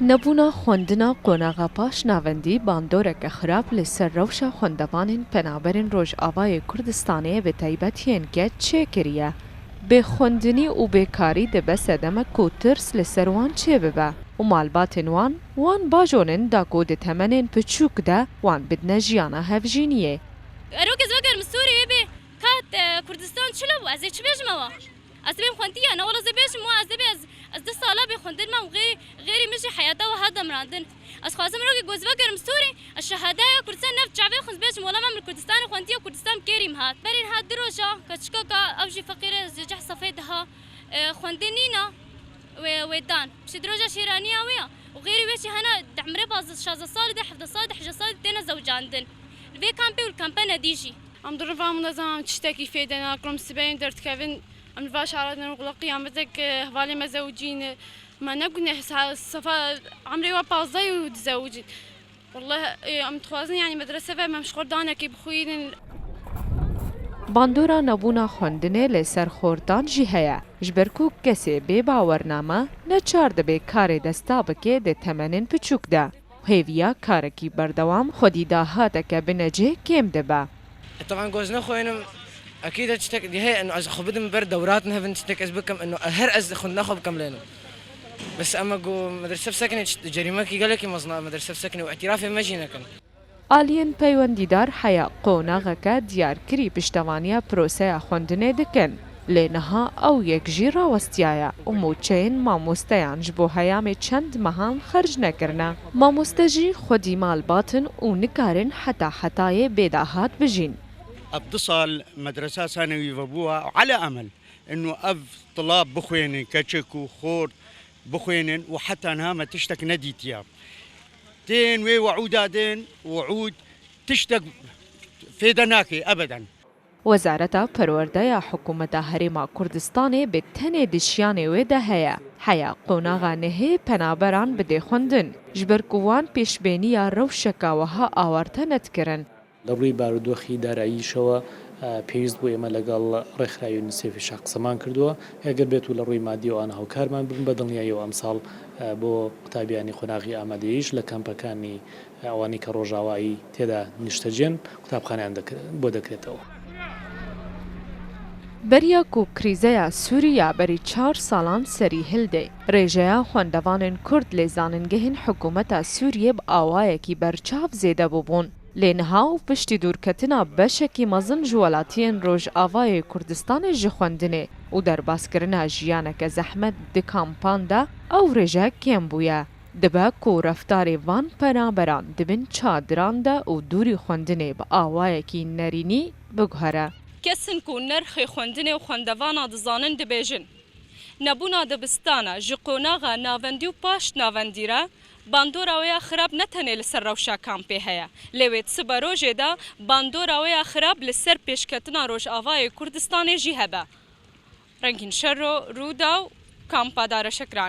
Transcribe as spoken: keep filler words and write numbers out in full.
Nebûna xwendina qonaxa paş navendî bandoreke xirab li ser rewşa xwendevanên penaberên Rojavayê Kurdistanê bi taybet yên ke çêkiriye. Bêxwendinî û bêkarî dibe sedemek ku tirs li ser wan çêbibe û malbatên wan, wan bajonên da ku di temenên piçûk de wan bidine jiyana hevjîniyê. Ero ez vegerim Sûriyê bê, ka, e, Kurdistan çilo bû, ez ê çi bêjim ewa? Ez dibêm xwendiya, ne wala ez ê bêjim wa ez dibê ez, ez du sala bê xwendin mam, xêrî, xêrî min jî heyata we hat demrandin. Ez xwazim rokê goz vegerim Sûrî, ez şehadaya Kurdistan nev çavê xwe bêjim, wala mam li Kurdistanê xwendiya, Kurdistan kêrî min hat. Berên hat du roja, keçikeka, ew jî feqîr e, ez ceh sefê diha, e, xwendin nîna, wê, wê dan. Piştî du roja şêraniya wê ya. Û xêrî wê jî hene di emrê pazdeh, şazdeh salî de, hevdeh salî de, hejdeh salî de têne zewcandin. Li vê kampê û li kampe nedî jî. Em diriva min dizan em tiştekî fêde nakin, em sibeyên derdikevin, em li va şara din, wela qiyametek, e, hevalê me zewicîn, me ne guneh, sa-, sefa emrê we pazdeh û dizewicîn. Wela, e, em dixwazin, yanî medrese ve em ji xwe danekê bixwînin. Bandora nebûna xwendinê li ser xortan jî heye, ji ber ku kesê bê bawername neçar dibe karê desta bike di temenên piçûk de. Hêviya karekî berdewam xwedî dahateke binecih kêm dibe. E, teban goz nexwînim, ekîd e tiştek heye, eno ez xwe bidim ber dewratin hevin tiştek ez bikim, eno her ez xwendina xwe bikim lêno. Bes ema ku medrese bisekinê tişt-, cerîmekî gelekî mezin e medrese bisekinê û îtirafê me jî nekin. Aliyên peywendîdar heya qonaxeke diyarkirî piştevaniya proseya xwendinê dikin. Lê niha ew yek jî rawestiyaye û mûçeyên mamosteyan ji bo heyamê çend mehan xerc nekirine. Mamoste jî xwedî malbat in û nikarin heta hetayê bêdahat bijîn. Ev du sal medresa sanewî vebûwa û ala emel inu ev tilab bixwênin, keçik û xort bixwênin û heta niha me tiştek nedîtiye. Tên wê weûda din, weûd tiştek fêde nake ebeden. Wezareta Perwerdeya Hikûmeta Herêma Kurdistanê bi tenê di şiyanê wê de heye. Heya qonaxa nehê penaberan bidê xwendin, ji ber ku wan pêşbêniya rewşeka wiha awarte nedikirin. لە ڕووی بارودۆخی داراییشەوە، ئە، پێویست بوو ئێمە لەگەڵ ڕێکخراوی یونیسێفیشا قسەمان کردووە. ئەگەر بێت و لە ڕووی مادیەوە ئەوان هاوکارمان ببن، بە دڵنیاییەوە ئەمساڵ، ئە، بۆ قوتابیانی قۆناغی ئامادەییش لە کەمپەکانی ئەوانەی کە ڕۆژاوایی تێدا نیشتەجێن، قوتابخانەیان دەکرێت، بۆ دەکرێتەوە. Beriya ku krîzeya Sûrî ya berî çar salan serî hildê, rêjeya xwendevanên Kurd lê zanîngehên hikûmeta Sûriyê bi awayekî berçav zêde bûbûn. Lê niha û piştî dûrketina beşekî mezin ji welatiyên Rojavayê Kurdistanê ji xwendinê û derbaskirina jiyaneke zehmet di kampan de, ew rêje kêm bûye. Dibe ku reftarê van penaberan di bin çadiran de û dûrî xwendinê bi awayekî nerînî biguhere. Kesin ku nerxê xwendinê û xwendevana dizanin dibêjin, nebûna dibistana ji qonaxa navendî û paşt navendî re bandora wê ya xirab ne tenê li ser rewşa kampê heye, lê wê di siberojê de bandora wê ya xirab li ser pêşketina Rojavayê Kurdistanê jî hebe. Rengîn Şero, Rûdaw, Kampa Dareşekranê.